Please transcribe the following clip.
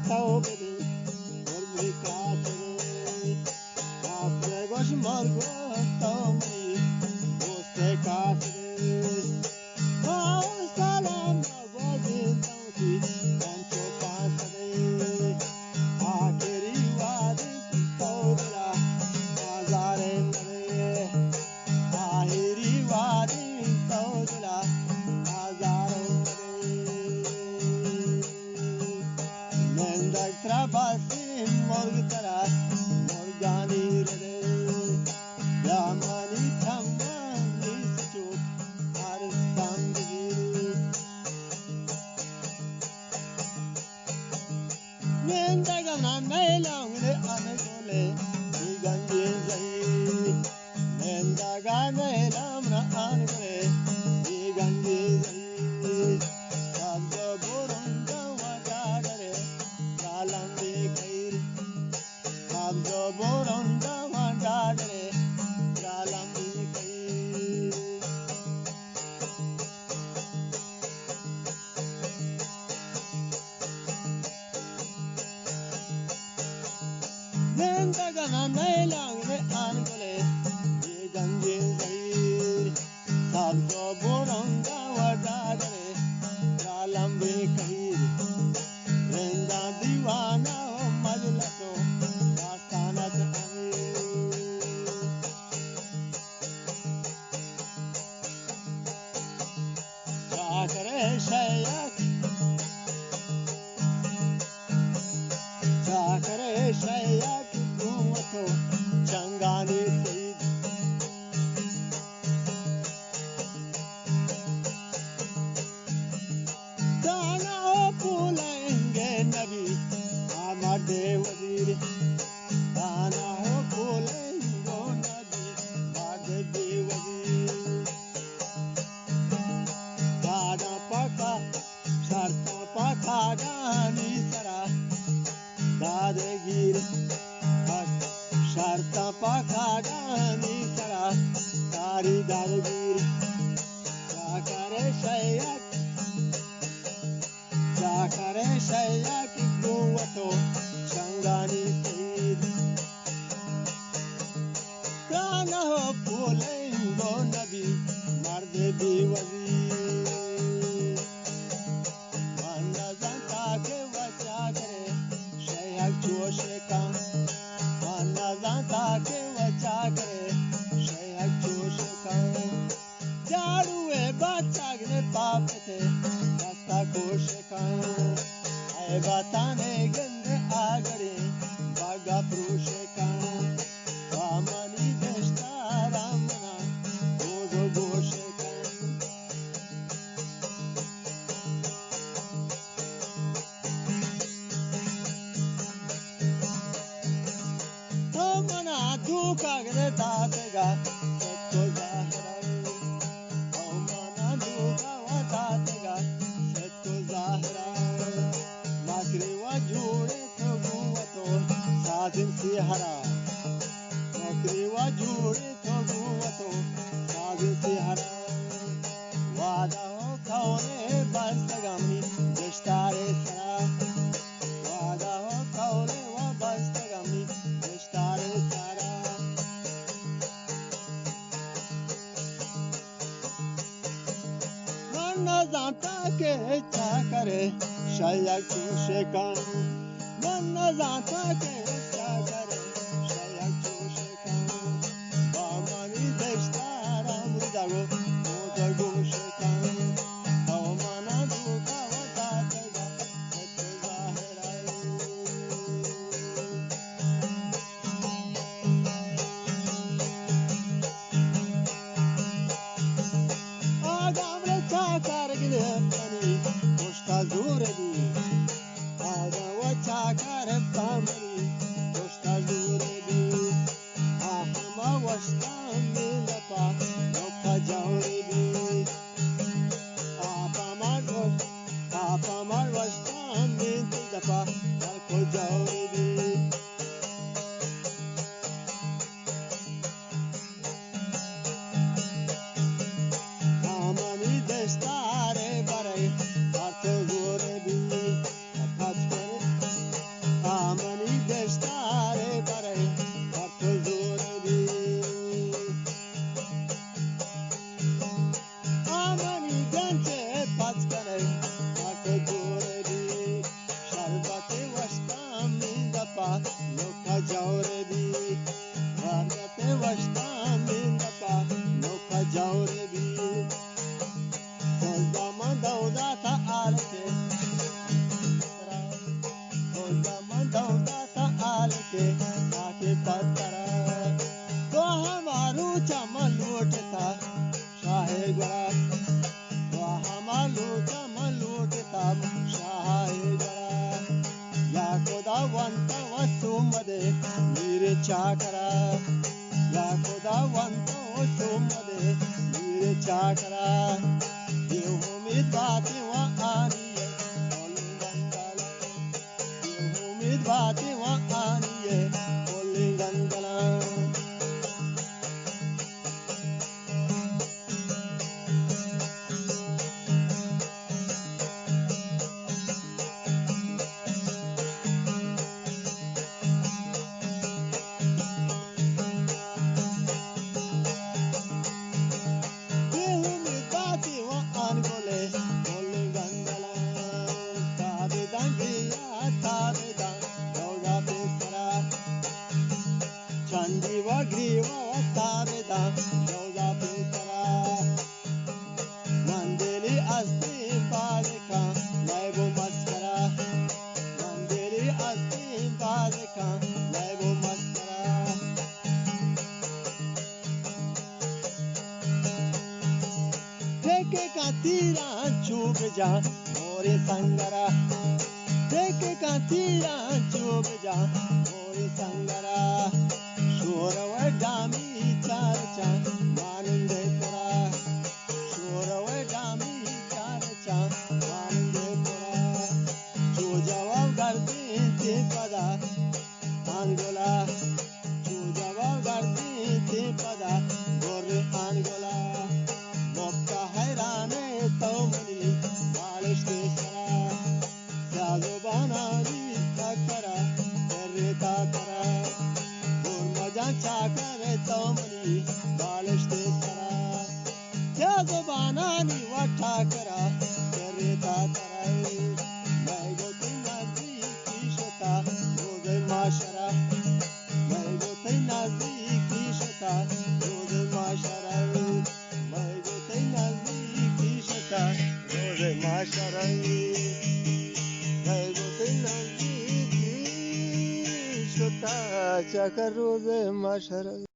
تو بدے، مرگی کاسرے۔ کاسرے گوش مرگ تو منی دوست کاسرے۔ ما سلام بازی دوتی انچو کاسرے۔ آخری وعدے تو دلا آزار مدے۔ آخری وعدے تو دلا آزار مدے۔ نندگ ترا باسیں مرگ ترا مرگانی ردے۔ یا منی چمانی سچوک ارستان بگیر۔ نندگ نا نیلام نے انگولے بیگنجے زئی۔ نندگا نیلام نا آنگرے بیگنجی زئی۔ سبز و برندا و گاگرے گالم بی خیر۔ سبز و برندا و گاگرے گالم بی خیر۔ زندگانا نیلانگ نے آن گلے، یہ گنجے زئی۔ سبز و برنگا و گاگرے، گالم بے کہیر۔ رندا دیوانہ و مجلس و داستانت امیر۔ چاکرے شیک، چاکرے شیک گوں تو چنگانی سید۔ دانا و پولنگے نبی آ مردے وزیر۔ دانا و پولنگو نبی مرد بے وزیر۔ کاگاں پہ کا-، شرطاں پہ کاگانی سرا دادگیر۔ پہ شرطاں پہ کاگانی سرا کاری دادگیر۔ چاکر شیک، چاکر شیک گوں تو چنگانی سید۔ دانا و پولنگو نبی مرد بے وزیر۔ من نزانتا کہ و چاکرے شیک چوش کن۔ من نزانتا کہ و چاکرے شیک چوش کن۔ جاڑوے بچاگ نے پاپتے دستا کوش کن۔ اے باتانے گندے آگرے باگا پروش کن۔ با منی دشتارا منا گوز و گوش کن۔ تو منا دھوکا گرے داتگا ستو ظاہرا۔ تو منا دھوکا و داتگا ستو ظاہرا۔ مکری و جوڑے تو گوں تو سازن سیہرا۔ مکری و جوڑے تو گوں تو سازن سیہرا۔ وعدہ و قولے بستگمی دشتارے سرا۔ وعدہ و قولے و بستگمی دشتارے سرا۔ من نزانتا کہ چاکرے شیک چوش کن۔ من نزانتا کہ چاکرے شیک چوش کن۔ با منی دشتارا مردگو موتر گوش کن۔ تو منا دھوکا و داتگا ستو ظاہرا۔ آگام رے چاکر گلے پنی پشتا زور بی۔ آگام و چاکر پامنی پشتا زور بی۔ آ ہما وشتان میں لپا لپا جاور بی۔ آ پامار وش-، آ پامار وشتان میں لپا لپا جاور بی۔ آمانی دشتارے بر ہستیں بازکاں لیب و مسکرا، من دلی ہستیں بازکاں لیب و مسکرا۔ ٹیکے کا تیراں چو بجا مورے سنگرا، ٹیکے کا تیراں چو بجا مورے سنگرا۔ شور و ڈامی چار چا مانندے ترا، شور و ڈامی چار چا مانندے ترا۔ چو جواب گردیں تے پدا آنگولا، چو جواب گردیں تے پدا گور آنگولا۔ مپتا حیران تو منی بالشتے سرا، سیاہ زبانانی ٹکرا، ترے تا ترا۔ گور مجاں چاکر تو منی بالشتے سرا، سیاہ زبانانی وٹا کرا، ترے تا ترا۔ مئے گو تئی نزدیکی شتا روز محشرا، مئے گو تئی نزدیکی شتا روز محشرا، مئے گو تئی نزدیکی شتا روز محشرا، مئے گو تئی نزدیکی شتا چاکر روز محشرا۔